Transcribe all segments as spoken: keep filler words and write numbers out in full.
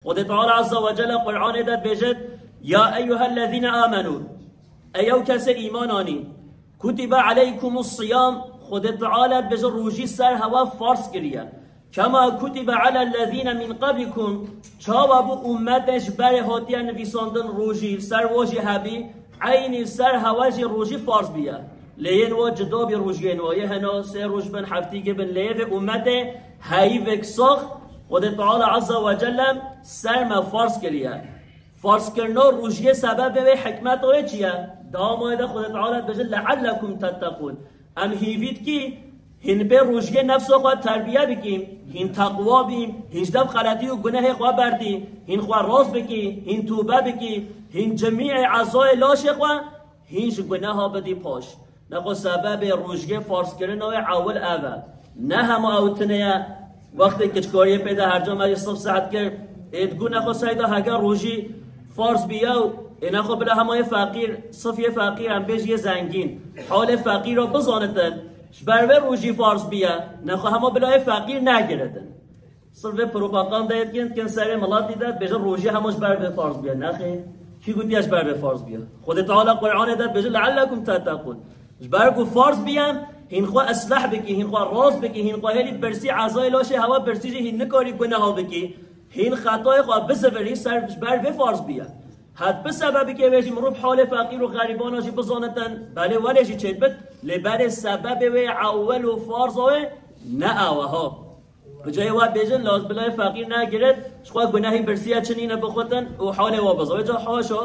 Xwedê Teala Azze ve Celle Qur'anê de dibêjit, "Ya eyyuhellezîne amenu", ey ew kesê îman anî, "kutibe aleykumus siyam", Xwedê Teala dibêje rojî ser hewa farz kiriye. "Kema kutibe alellezîne min qablikum", çawa bû ummetên ji berê hatiye nivîsandin rojî, ser wa jî hebî, eynî ser hewa jî rojî farz bûye. Lê yên wa cuda bî rojiyên wa, yê hena sê roj bin, heftîkê bin, lê yê vê ummetê heyîvek sax Xwedê Teala Azze ve Celle ser me farz kiriye. Farzkirina rojiyê sebebê wê hikmeta wê çi ye? Dawamê de Xwedê Teala dibêje, "Leallekum tettekûn." Em hîvî dikî, hîn pê rojiyê nefsa xwe terbiye bikî, hîn teqwa bî, hîn ji dev xeletî û gunehê xwe berdî, hîn xwe rast bikî, hîn tûbe bikî, hîn cimîê ezayê laşê xwe, hîn ji guneha bidî paş. Nexwe sebebê rojiyê farzkirina wê ewil ev e. Ne hema ew tune ye. Wextê kiçkariyê pê de her cem me jî sif saet kir, ê digot nexwe seyda hege rojî farz bîye û ê nexwe bila hema yê feqîr, sif yê feqîr em bêjî yê zengîn, halê feqîra bizanitin, ji ber vê rojî farz bîye, nexwe hema bila yê feqîr negiritin. Sirf vê propagandayê dikin, dikin serê miletî de, dibêjin rojî hema ji ber vê farz bûye. Nexê, kî gotiye ji ber vê farz bûye? Xwedê Teala Qur'anê de dibêje, "Leallekum tettekûn." Ji ber ku farz bûye, hîn xwe isleh bikî, hîn xwe rast bikî, hîn xwe hêlî birsî, ezayê laşê hewa birsî jî hîn nikarî guneha bikî, hîn xetayê xwe bizivirî, ser ji ber vê farz bûye. Hetbi sebebikê wê jî mirov halê feqîr û xerîbana jî bizanitin, belê welê jî çêdibit, lê berê sebebê wê ewel û farza wê ne ew e ha. Cayê we bêjin, laz bilay feqîr negirit, ji xwe gunehî birsiye çi nîne bixwetin û halê we biza. Wê ca haşa,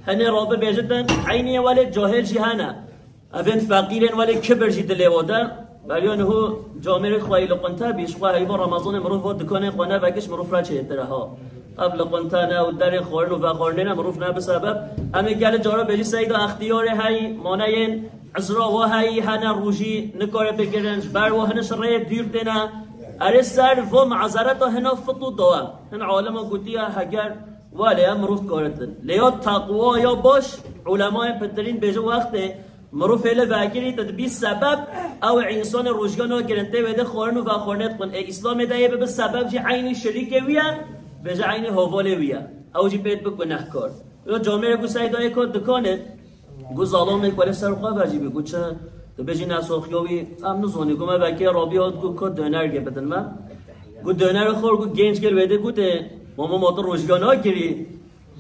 hinê rabibêjitin, eynî yê welê cahil jî hene. Evên feqîrên welê kibir jî dilê we de. Beriya niho camêrê xwe yî li qunte bî, ji xwe heyva Remezanê mirov va dikanên xwe nevekir, ji mirov re çêtir e ha. Ev li qunte ne û derê xwarin û vexwarinê ne, mirov ne bi sebeb. Em ê gelê cara bêjî seyda extiyarê heyî, maneyên Ezra wa heyî hene rojî nikare bigirin, ji ber wa hiniş rêyê dûr têne. Erê ser vo mazereta hina fit û dawam. Hin alima gotiye heger wale ya mirov dikaritin. Lê ya taqwa ya baş, ulemayên pitirîn bêje wextê mirov hêle vekirî te dibî sebeb, ew ê însanê rojga nagirin, tê wê de xwarin û vexwarinê dixwin. Ê Îslamê de yê bibe sebeb jî eynî şirîkê wî ye, bêje eynî havalê wî ye. Ew jî pê dibe gunehkar. Yo camêrek û seydayê got dikanê, got zalamek welê ser xwe vejî bî, got çi? Tu bêjî nesoxiya wî, em nizonî, got me vekê Rabî hat, got ka döner ge bidin me. Got döner xor, got genç gel wêdê, got ê, mama ma tu rojga nagirî?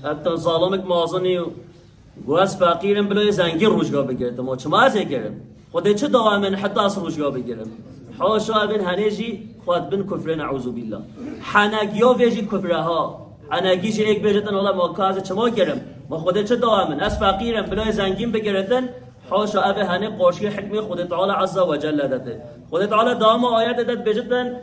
Heta zalamek mazinî, got ez feqîrim, bila yê zengîn rojga bigirtim, o çima ez ê girim? Xwedê çi dawa min heta ez rojga bigirim? Haşa evên henê jî xwe dibin kufrê, neûzubîllah. Henegiya vê jî kufre ha. Henegî jî êk bêjitin, wela ma ka ez ê çima girim? Ma Xwedê çi dawa min? Ez feqîrim, bila yê zengîn bigiritin. Haşa evê henê qarşiyê hikmê Xwedê Teala Azze ve Celle de tê. Xwedê Teala dawama ayetê de dibêjitin,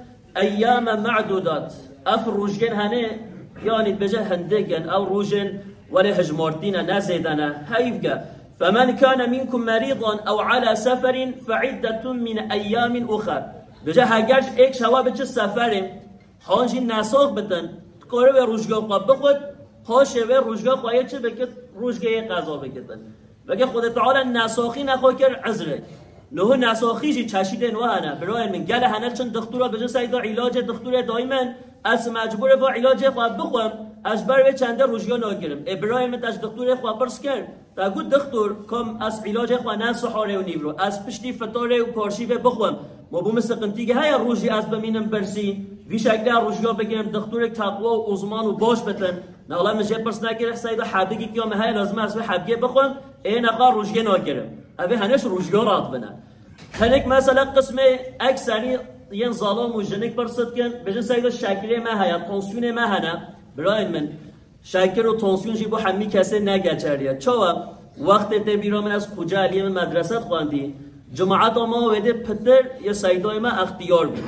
Eyyame ma'dudat. Ev rojên henê, yanî dibêje hindik in, ew rojên welê hijmartî ne, ne zêde ne. Heyv ke. Femen kane minkum merîdan ew ala seferin fe iddetun min eyyamin uxer. Dibêje heger ji êk şewa biçi seferê, han jî nesax bitin, dikare wê rojga xwe bixwit, paşê wê rojga xwe yê çi bikit, rojgê yê qeza bikitin. Veke Xwedê Teala nesaxî nexwe kir ezrek. Niho nesaxî jî çeşîdên wa hene. Birayên min, gele hene çin dixtura bijin seyda îlacê dixturê dayî min, ez mecbûr e va îlacê xwe bixwim, ez ji ber wê çendê rojya nagirim. Ê birayên min te ji dixturê xwe pirs kir. Te got dixtur, kom ez îlacê xwe ne siharê û nîvro, ez piştî fitarê û karşîvê bixwim. Ma bo min siqintî heye rojî ez bimînim birsî, vî şekle rojya bigirim, dixturek teqwa û uzman û baş bitin. Nala min jê pirs nekir, seyda hebigî kiya min heye, lazim e ez wê hebgê bixwim, ê nexwe rojiyê nagirim. Ev ê hene ji rojiya radibine. Hinek mesela qismê ekserî yên zalam û jinik pirs dikin, bêjin seyda şekirê me heye, tansiyonê me hene. Birayên min, şekir û tansiyon jî bo hemî kesê ne geçerî ye. Çawa? Wextê tê bîra min ez Kocaeliyê min medrese dixwendî. Cemaeta ma wêdê pitir yê seydayê me extiyar bî.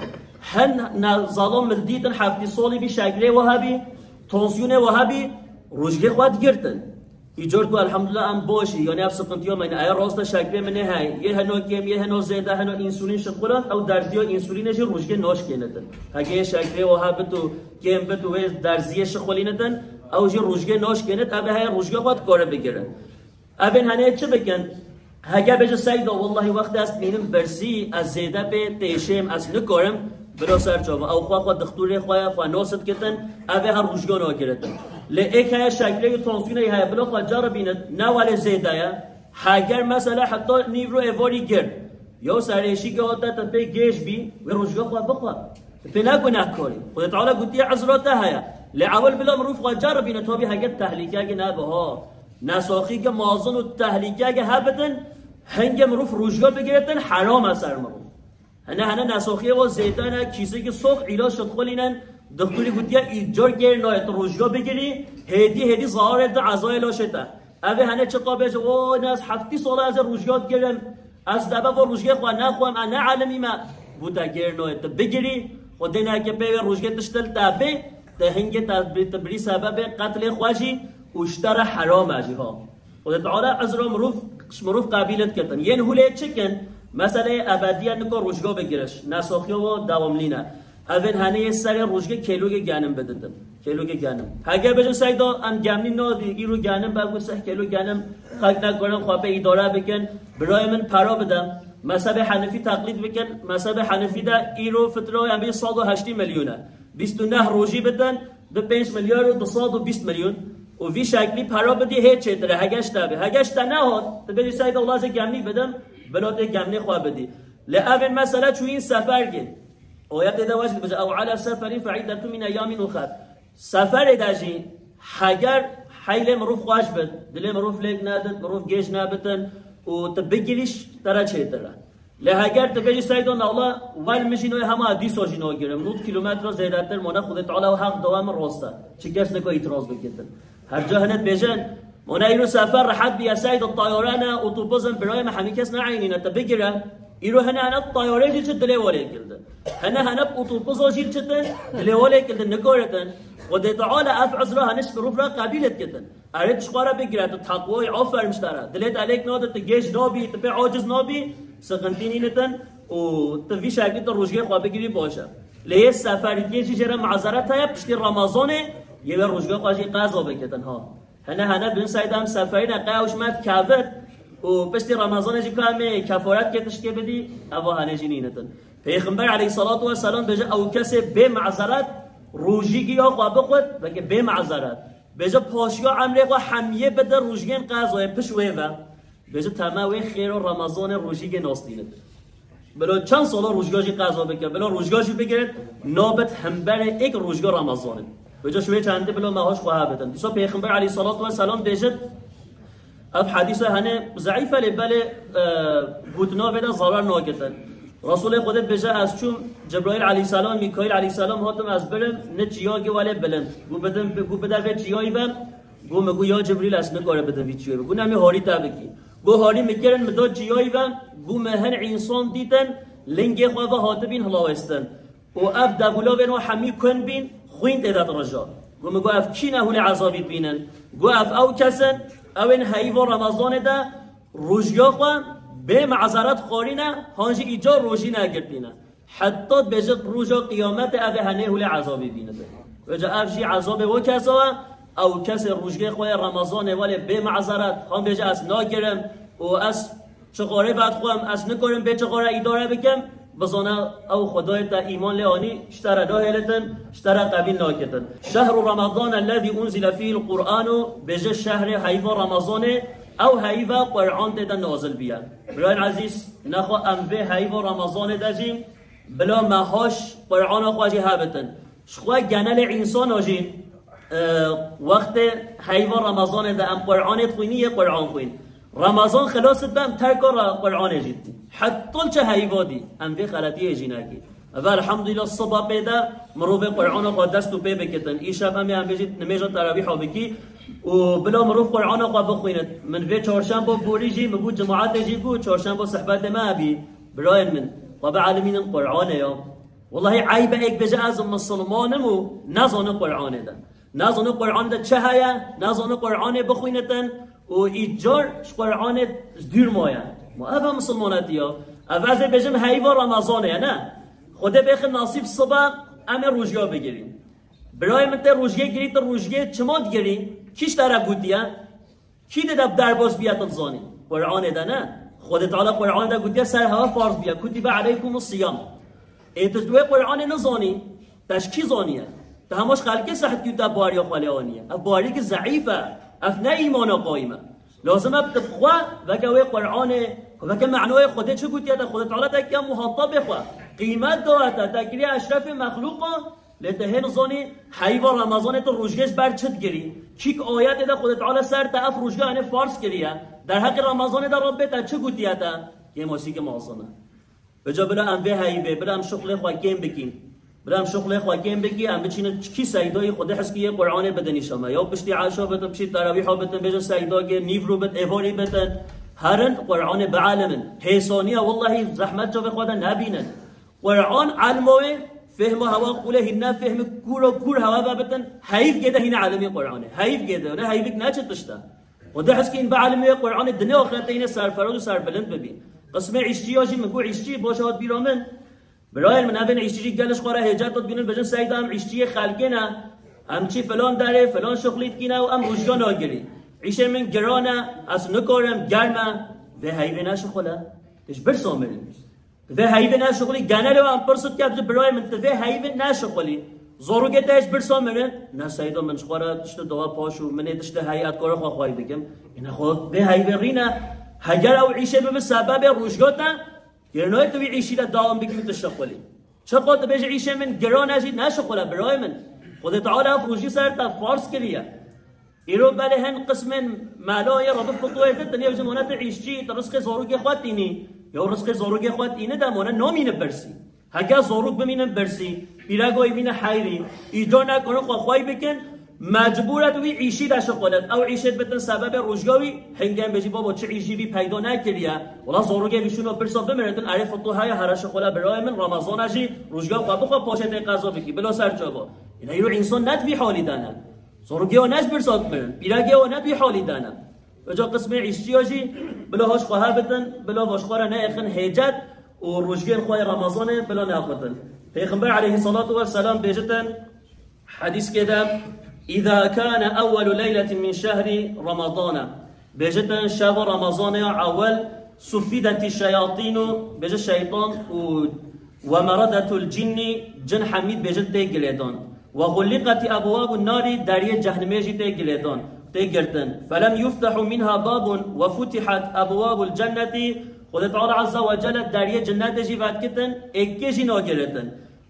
Hin ne zalam min dîtin heftî salî bî şekirê wa hebî, tansiyonê wa hebî, rojgê xwe digirtin. Îcar ku elhamdulillah em baş î, yanî ev siqintiya me ne. Eya rast e şekirê min ê hey, yê heno kêm, yê heno zêde, heno însulîn şixulan, ew derziya însulînê jî rojgê naşkênitin. Heke yê şekirê wa hebit û kêm bit û wê derziyê şixulînitin, ew jî rojgê naşkênit, ev ê heye rojgê xwe dikare bigirin. Evên henê çi bikin? Heke bêje seyda, wellahî wextê ez dibînim birsî, ez zêde pê têşêm, ez nikarim, Bila ser çava, ew xwe xwe dixtûrê xwe ye, xwe nas dikitin, ev ê her rojga nagiritin. Lê êk heye şeklê û tansiyonê heye, bila xwe ceribînit, ne welê zêde ye. Heger mesela heta nîvro êvarî girt, ya serêşîkê hate te pê gêj bî, wê rojga xwe bixwe. Tu pê ne gunehkarî. Xwedê Teala gotiye ezra te heye. Lê ewil bila mirov xwe ceribîne, tabî heger tehlîkeyekê nebe ha. Nesaxîkê mazin û tehlîkeyekê hebidin, hingê mirov rojga bigiritin, heram e ser mirov. Hene hene nesaxiyê wa zêde ne, kîsekî sox îlaç dixwelînin, dixtûrî gotiye, îcar gêr nayê tu rojga bigirî, hêdî hêdî zararê di ezayê laşê te. Ev ê hene çiqa bêje, o ne ez heftî sala ez ê rojga digirim, ez debe va rojgê xwe nexwem, e ne elimî me. Gote gêr nayê tu bigirî, Xwedê neke pê wê rojgê tiştil te bê, te hingê te bi-, te birî sebebê qetlê xwe jî û ji te re heram e jî ha. Xwedê Teala ezra mirov, ji mirov qebîl dikitin. Yên hûlê çi kin? Meseleyê ebediye nika rojga bigiriş. Nesaxiya wa dewamlî ne. Evên hene yê serê rojgê kêlogê genim biditin. Kêlogê genim. Heger bêjin seyda em gemnî nadî, îro genim be, ku seh kêlo genim, xelk nekarin xwe pê îdare bikin. Birayê min para bide. Mezhebê Henefî teqlîd bikin. Mezhebê Henefî de îro fitra em bê sed û heştî milyon e. Bîst û neh rojî bitin, bi pênc milyar û du sed û bîst milyon û vî şeklî para bidî hê çêtir e, hegeş te bê. Hegeş te nehat, tu bêjî seyda wela ez ê gemnî bidim, bila tê gemnê xwe bidî. Lê evên mesela çûyîn sefergê. Ayetê de wajib dibêje, "Ew ala seferin fe iddetu min eyyamin uxer." Seferê de jî heger heylê mirov xweş bit, dilê mirov lêk nedit, mirov gêj nebitin û tu bigirîş te re çêtir e. Lê heger tu bêjî seyda nala wel min jî noyê hema dîsa jî nagirim. Nod kilometre zêdetir mane, Xwedê Teala û heq dawa min rast e. Çi kes nika îtiraz bikitin. Her ca hene dibêjin, mane îro sefer rehet bîye seyda tayare ne, otobus in, birayê min hemî kes neeynîne, tu bigire. Îro hene hene tayare jî çi dilê welê kildi. Hene hene otobusa jî çitin, dilê welê kildi, nikaritin. Xwedê Teala ev ezra hene ji mirov re qebîl dikitin. Erê tu ji xwe re bigire, tu teqwayî, aferin ji te re. Dilê te lêk nade, tu gêj nabî, tu pê aciz nabî, sixintî nînitin û tu vî şeklî tu rojgê xwe bigirî baş e. Lê yê seferîtiyê jî jê re mazeret heye, piştî Remezanê yê wê rojgê xwe jî qeza bikitin ha. Hene hene bin seyda em seferî ne, qey ew ji me dikevit û piştî Remezanê jî ka em ê kefaret kê tiştkê bidî, eva hene jî nînitin. Pêxember aleyhissalatu vesselam bêje, ew kesê bê mazeret rojî giya xwe bixwit, veke bê mazeret. Bêje paşiya emrê xwe hemiyê bide rojgên qezayê piş wê ve. Bêje teme wê xêro Remezanê rojîgê nastînit. Bilo çend sala rojga jî qeza bike, bilo rojga jî bigirin, nabit hemberê êk rojga Remezanê. Bêje şwê çendî bilo mehoş xwe hebidin. Dîsa Pêxember aleyhissalatu vesselam bêjit, ev hedîse hene zeîf e lê belê, e, gotina vê de zarar nagitin. Resulê Xwedê bêje, ez çûm Cebraîl aleyhisselam, Mîkaîl aleyhisselam hatim ez birim, ni çiyagê welê bilind. Gu bidim, gu bide vê çiyayî ve, gu mi gu ya Cebraîl ez nikare bidim vî çiyayî ve. Gu nemê harî te bikî. Gu harî mi kirin mi da çiyayî ve, gu mi hin însan dîtin, lingê xwe ve hatibîn hilawêstin. Û ev devulavên wan hemî kun bîn, xwîn tê de dirija. Gu mi gu ev kî ne hûlê ezabî bînin. Gu ev ew kes in, ew ên heyva Remezanê de rojya xwe bê mazeret xwarîne, han jî îcar rojî negirtîne. Heta dibêje roja qiyametê ev ê henê hûlê ezabî bînite. Vêca ev jî ezabê wo kesa e, ew kesê rojgê xwe yê Remezanê welê bê mazeret, han bêje ez nagirim û ez çixarê vedixwim, ez nikarim bê çixare îdare bikim, bizane ew Xwedayê te îman lê anî, ji te re nahêlitin, ji te re qebîl nakitin. Şehru Ramadan ellezî unzile fîhil Qur'anu, bêje şehrê heyva Ramazanê, ew heyva Qur'an tê de nazil biye. Birayên ezîz, nexwe em vê heyva Ramazanê de jî bila mehoş Qur'ana xwe jî hebitin. Ji xwe genelê însana jî, e, wextê heyva Ramazanê de em Qur'anê dixwînî yê Qur'an xwîn. Ramazan xilas dibe em terka ra Qur'anê jî dikî. Heta çi heyva dî, em vê xeletiyê jî nekî. Eve elhamdulillah siba pê de mirovê Qur'ana xwe dest û pê bikitin. Îşev em ê em bêjî nimêja terawîha bikî û bila mirov Qur'ana xwe bixwînit. Min vê çarşembo borî jî, min bû cemaetê jî bû, çarşembo sehbetê me hebî. Birayên min, xwe bielmînin Qur'anê ya. Wellahî eyb e êk bêje ez misilman im û nezane Qur'anê de. Nezane Qur'anê de çi heye, nezane Qur'anê bixwînitin û îcar ji Qur'anê dûr maye. Ma ev e misilmanetî ya. Ev ez ê bêjim heyva Ramazanê ye, ne? Xwedê bêxin nasîb sibe em ê rojya bigirîn. Birayê min tê rojgê girî, tu rojgê çima digirî? Kî ji te re gotiye? Kî dê de derbas biye tu dizanî? Qur'anê de ne. Xwedê Teala Qur'anê de gotiye ser hewe farz biye. Kutibe aleykumus siyam. Ê tu ji wê Qur'anê nizanî, te ji kî zaniye? Te hema ji xelkê seht kir te bariya xwe lê aniye. Ev bariyekî zeîf e. Ev ne îmana qayîm e. Lazim e tu bi xwe, veke wê Qur'anê, veke menoyê Xwedê çi gotiye te, Xwedê Teala te kiriye muhatabê xwe. Qîmet daye te, te kiriye eşrefê mexlûqan, lê tu hê nizanî heyva Remezanê tu rojgê ji ber çi digirî? Kîk ayetê de Xwedê Teala ser te ev rojgê hene farz kiriye? Derheqê Remezanê de Rabbê te çi gotiye te? Kêmasîkî mezin e. Îca bila em vê heyvê, bila em şixulê xwe kêm bikîn. Bila em şixulê xwe kêm bikî, em biçînin kî seydayî Xwedê heskî yê Qur'anê bidin îşa me. Yaw piştî eşa bitin, piştî terawîha bitin, bêjin seydagê, nîvro bit, êvarî bitin. Herin Qur'anê bielimin. Hêsaniya, wellahî zehmet çavê xwe de nebînin. Qur'an elmo wê, fehma hewa qûlê hîn ne, fehmi kûro kûr hewa ve bitin, heyv gêde hîne elimî Qur'anê. Heyv gêde, ne heyvik ne çi tişt e. Xwedê heskî hîn bielime Qur'anê dinê axirete hîne serferaz û serbilind bibî. Qismê îşçiya jî min got, îşçî baş hat bîra min. Birayên min, evên îşçî jî gelê ji xwe re hêcet dibînin, bêjin seyda em îşçiyê xelkê ne. Em çî filan derê, filan şixulî dikîne û em rojga nagirî. Îşê min giran e, ez nikarim, germ e. Vê heyvê neşixule. Tu ji birsa mirin. Vê heyvê neşixulî, genelê em pirs dike, tu birayê min, tu vê heyvê neşixulî. Zorûgê te ji birsa mirin? Ne seyda min ji xwe re tiştê dawa paş û min ê tiştê heyet kore xwe xwey bikim. Ê ne xwe vê heyvê rîne. Heger ew îşê bibe sebebê rojga te, Yê nayê tu wî îşî de dawam bikî û tu şixulî. Çiqo tu bêjî îşê min giran e jî neşixule birayê min. Xwedê Teala ev rojî ser te farz kiriye. Îro belê hin qismên melayê re bi fitweyê din, tu nê bêjin wana tu îşçî, tu rizqê zorûkê xwe tînî. Yew rizqê zorûkê xwe tînî de wana namîne birsî. Heke zorûk bimînin birsî, pîrego wî bîne heyrî, îcar nekarin xwe xwey bikin, Mecbûr e tu wî îşî de şixulit. Ew îşê bitin sebebê rojga wî, hingên bêjî, babo, çi îşî vî peyda nekiriye. Wela zorûgê vî şûno birsa bimiritin, erê fitû heye, here şixule birayê min, Remezana jî rojga xwe bixwe, paşê tê qeza bikî. Bila ser çava. Îne îro însan ne di vî halî de ne. Zorûgê o ne ji birsa bimirin. Pîregê o ne di vî halî de ne. Îca qismê îşçiya jî, bila hoş xwe hebitin, bila hoş xwe re neyêxin hêcet û rojgên xwe yê Remezanê bila nexutin. Pêxember aleyhissalatu vesselam bêjitin, Hedîskê de, "Îza kâne ewwelu leyletin min şehri Ramadana." Bêjitin, şeva Ramazanê ya ewel, "Suffidetî şeyatînu", bêje şeytan û "we meredetul cinnî", cin hemî bêjin tê gilêdan. "We xulliqetî ebwabun narî", deriyê cehnimê jî tê gilêdan, tê girtin. "Felem yuftehu minha babun we futihat ebwabul cennetî", Xwedê Teala Azze ve Celle deriyê cinnetê jî vedkitin, êkê jî nagiritin.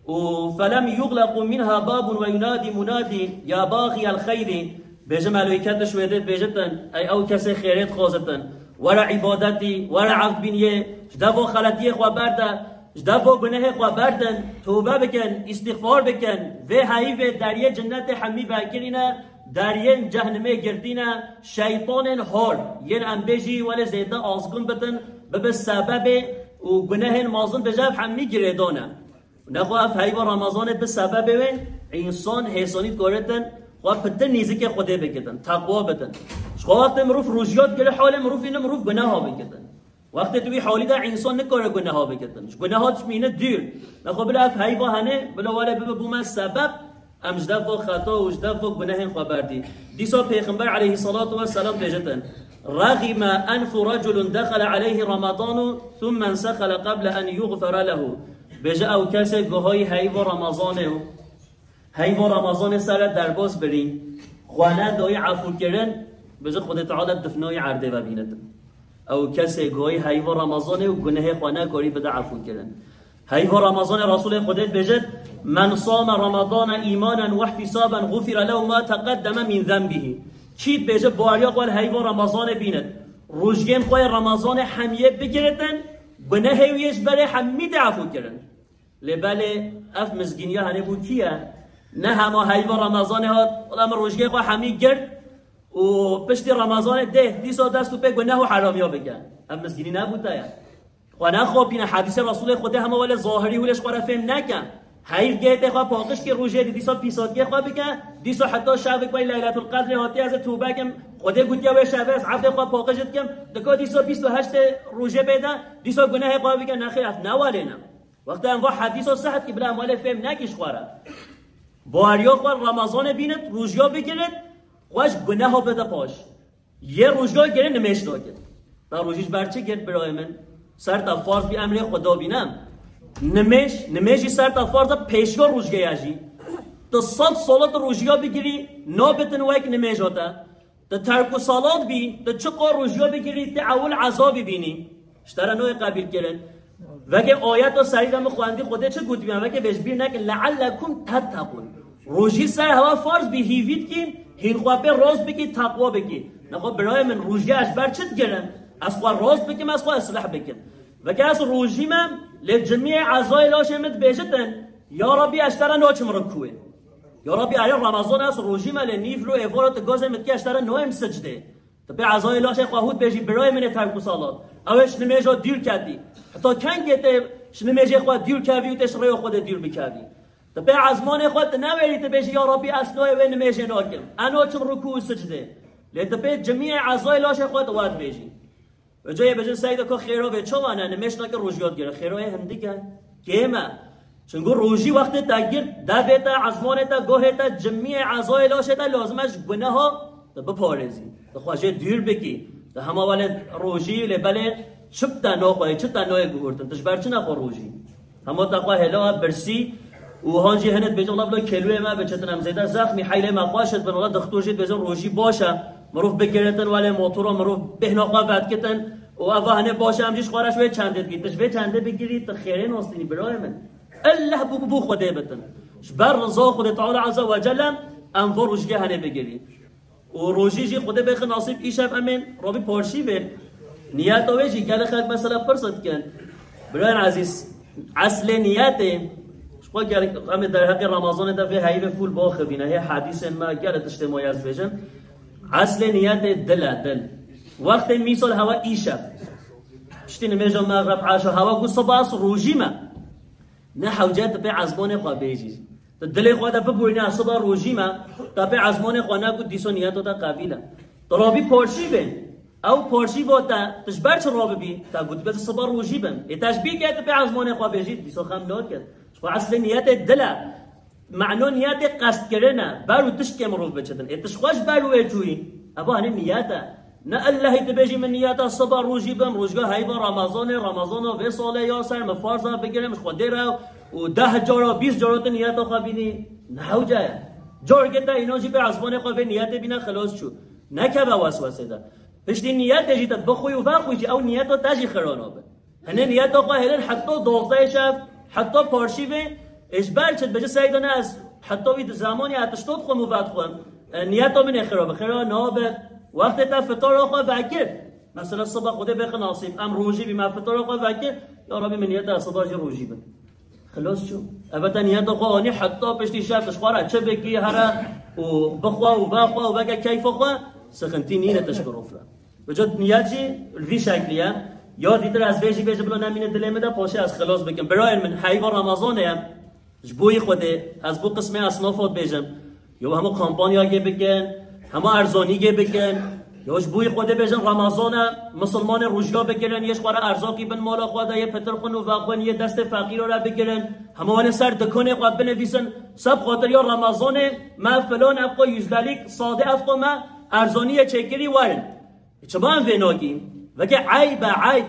û "felem yuxlequ minha babun we yunadi munadi ya baxiyel xeyri", bêje melûyket di şwêdê bêjitin, ey ew kesê xêrê dixwazitin, were îbadetî, were evd bîniyê, ji devo xeletiyê xwe berde, ji devo gunehê xwe berdin, tûbe bikin, îstîxfar bikin, vê heyvê deriyê cinnetê hemî vekirîne, deriyên cehnimê girtîne, şeytanên hor, yên em bêjî welê zêde azgun bitin, bibe sebebê û gunehên mazin bêje ev hemî girêdane. Nexwe ev heyva Ramazanê bi sebebê wê însan hêsanî dikaritin xwe pitir nîzikê Xwedê bikitin, teqwa bitin. Ji xwe wextê mirov rojiyat gire halê mirov îne mirov guneha bikitin. Wextê tu wî halî de însan nikare guneha bikitin. Ji guneha çimîne dûr. Nexwe bila ev heyva hene, bila were bibe bûme sebeb, em ji dev xeta û ji dev gunehên xwe berdî. Dîsa Pêxember aleyhissalatu vesselam bêjitin, "Rexîme enfu reculun dexele aleyhi Ramadanu thumme ensexele qeble en yuxfere lehu." Bêje ew kesê guhayî heyva Ramazanê û heyva Ramazanê sere derbas birî, xwe ne dayî efûkirin, bêje Xwedê Teala difnayî erdê ve bînitin. Ew kesê guhayî heyva Ramazanê û gunehê xwe nekarî bide efûkirin. Heyva Ramazanê Resûlê Xwedê dibêjit, "Men same Ramadane îmanen wehtisaben xufire lehu ma teqeddeme min zenbihî." Kî dibêje bariya xwe li heyva Ramazanê bînit, rojgên xwe yê Ramazanê hemiyê bigiritin, gunehê wî yê ji berê hemî tê efûkirin. Lê belê ev mizgîniya henê bû kî ye? Ne hema heyva Ramazanê hat, wela min rojgê xwe hemî girt û piştî Ramazanê dê, dîsa dest û pê guneh û heramiya bike. Ev mizgînî nebû te ye. Xwe nexapîne, hedîsê Resûlê Xwedê hema wele zahirî hûlê ji xwe re fêm neke. Heyv gê tê xwe paqij kê rojê dî, dîsa pîsatiyê xwe bike, dîsa heta şevik wê Leyletul Qedrê hatiye ez ê tûbe kim, Xwedê gotiye wê şevê ez evdê xwe paqij dikim, dika dîsa bîst û heştê rojê bê de, dîsa gunehê xwe bike, nexêr ev ne welê ne. Wexta em va hedîsa sehet kî bila em welê fêm nekî ji xwe re. Bariya xwe Ramazanê bînit, rojiya bigirit, xwe ji guneha bide paş. Yê rojga girê nimêj nakir. Na rojî ji ber çi girt birayê min? Ser te farz bî emrê Xweda bîne. Nimêj, nimêjî ser te farz e, pêşiya rojgeya jî. Tu sed sala tu rojiya bigirî, nabitin wek nimêja te. Tu terku salat bî, tu çiqa rojiya bigirî, tu ewil ezabî bînî. Ji te re nayê qebîl kirin. Veke ayeta serî de min xwendî, Xwedê çi gotî, veke vê ji bîr nekin, "Leallekum tettekûn." Rojî ser hewa farz bî, hîvî dikî, hîn xwe pê rast bikî, teqwa bikî. Nexwe birayê min, rojiya ez ji ber çi digirim? Ez xwe rast bikim, ez xwe islih bikim. Veke ez rojî me, lê cimiyê ezayê laşê min dibêjitin, "Ya Rabbî, ez ji te re naçim rikûyê." "Ya Rabbî, erê Remezan ez rojî me, lê nîv lo êvara tu gazê min dikî, ez ji te re nayêm sicdê." Tu pê ezayê laşê xwe hû dibêjî, "Birayê min ê terku salat. Ew ê ji nimêja dûr ketî." Heta kengê tê ji nimêjê xwe dûr kevî û tê ji rêya Xwedê dûr bikevî? Tu pê ezmanê xwe tu newêrî, tu bêjî, "Ya Rabbî, ez nayê wê nimêjê nakim. Ez naçim rikû û sicdê." Lê tu pê cimiyê ezayê laşê xwe tu wa dibêjî. Vêca yê bêjin, "Seyda, ka xêra vê çawa ne? Nimêj nake, rojiya digire." Xêra yê hindik e. Kêm e. Çunku rojî wextê te girt, devê te, ezmanê te, gohê te, cimiyê ezayê laşê te lazim e ji guneha te biparêzî. Te xwe jê dûr bikî. Te hema welê rojî, lê belê çi bi te naxweyê, çi te nayê guhurtin? Tu ji ber çi nexwe rojî? Hema te xwe hêla birsî û han jî hinek bêjin, "Wela bila kêlûyê me biçitin, em zêde zexmî, heylê me xweş dibin." Wela dixtor jî dibêjin, "Rojî baş e, mirov bigiritin, welê motora mirov bêhna xwe vedkitin û eva hinê baş e, em jî ji xwe re ji wê çendê dikî." Tu ji vê çendê bigirî, tu xêrê nastînî, birayê min. Elleh bû, bû, bû Xwedê bitin. Ji ber riza Xwedê Teala Azze ve Celle em va rojgê henê bigirî. Û rojî jî Xwedê bêxe nasîb, îşev em ên rabî parşîvê. Niyeta wê jî gelek xelk mesela pirs dikin. Birayên ezîz, eslê niyetê, ji xwe gelek em ê derheqê Remezanê de vê heyvê fûl baxivîne. Hê hedîsên me, gelek tiştê me ya ez bêjim. Eslê niyetê dil e, dil. Wextê mîsal hewa îşev. Piştî nimêja mexreb, eşa, hewa ku siba ez rojî me. Ne hewce tu pê ezmanê xwe bêjî. Tu dilê xwe de biborîne, ez siba rojî me, tu pê ezmanê xwe negot, dîsa niyeta te qebîl e. Tu rabî parşîvê. Ew parşîva te, tu ji ber çi rabibî? Te gotibê ez siba rojî bim. Ê te ji bîr ke tu pê ezmanê xwe bêjî, dîsa xem naket. Ji xwe eslê niyetê dil e. Meno niyetê qestkirin e. Ber û tiştê mirov biçitin. Ê tu ji xwe ji ber wê çûyî. Eva hinî niyet e. Ne Ellehî dibêjî, "Min niyeta siba rojî bim, rojga heyva Remezanê, Remezana vê salê ya ser min farz e bigirim ji Xwedê re û deh cara, bîst cara tu niyeta xwe bînî." Ne hewce ye. Careke te înan jî bê ezmanê xwe vê niyetê bîne, xilas çû. Nekeve weswesê de. Piştî niyetê jî te bixwî û vexwî jî ew niyeta te jî xira nabe. Hinê niyeta xwe hêlin heta dozdehê şev, heta parşîvê, ê ji ber çi dibêje, "Seyda, ne ez heta wî zemanî ez tişta dixwim û vedixwim. E, niyeta min ê xira be." Xira nabe. Wextê te fitara xwe vekir. Mesela siba Xwedê bêxe nasîb, em rojî bî, me fitara xwe vekir. "Ya Rabî, min niyeta ez siba jî rojî bim." Xilas çû. Eve te niyeta xwe anî heta piştî şev, tu ji xwe re çi bikî here û bixwe û vexwe û veke keyfa xwe, sixintî nîne te ji mirov re. Vêca niyet jî li vî şeklî ye. Ya dîtir ez vê jî bêjim, bila nemîne dilê min de, paşê ez xilas bikim. Birayên min, heyva Remezanê ye. Ji bo yî Xwedê, ez bo qismê esnafa dibêjim. Ya hema kampanyayê bikin, hema erzanîgê bikin. Ya ji bo yî Xwedê bêjin, Remezan e, misilmanê rojga bigirin, yê ji xwe re erzaqî bin mala xwe de, yê pitir xwin û vexwin, yê destê feqîra re bigirin. Hema welê ser dikanê xwe binivîsin, seb xatir ya Remezanê me filan ev xwe yüzdelik, sade ev xwe me erzaniyê çêkirî, werin. Çima em vê nakîn? Veke eyb e, eyb.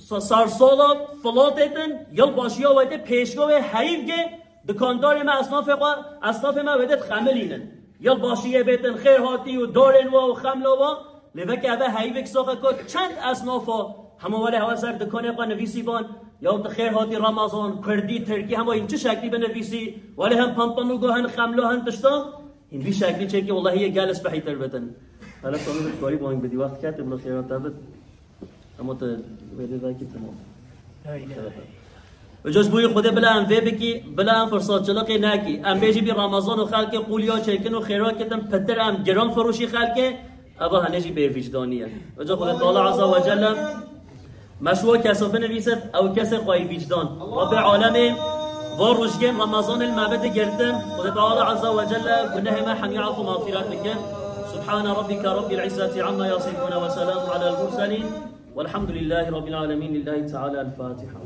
Sa-, sarsala filatê din, yılbaşiya wê tê pêşga wê heyv gê, dikandarê me, esnafê xwe, esnafê me wê tê dixemilînin. Yılbaşiyê bêtin, xêr hatî û darên wa û xemla wa, lê veke eve heyvek saxe ku çend esnafa hema wele hewa ser dikanê xwe nivîsî ban, ya tu xêr hatî Ramazan, kurdî, tirkî, hema hîn çi şeklî binivîsî, wele hin pantanugo, hin xemla, hin tişta. Hîn vî şeklî çêkî, wellahî yê gel spehîtir bitin. Hele sonu bit karî bang bidî, wext kete bila xêra te bit. Ama te wê dê vekî, tamam. Vêca ji bo yî Xwedê bila em vê bikî, bila em firsatçiliqê nekî. Em bêjî bî Ramazan û xelkê qûliya çêkin û xêra kitin, pitir em giran firoşî xelkê, eva hene jî bêvîcdanî ye. Vêca Xwedê Teala Azze ve Celle me ji wa kesa binivîsit, ew kesê xweyî vîcdan. Rabbê alemê, va rojgên Remezanê li me bide girtin. Xwedê Teala Azze ve Celle gunehê me hemî af û mexfîret bikin. سبحان ربك رب العزة عما يصفون وسلام على المرسلين والحمد لله رب العالمين. لله تعالى الفاتحة.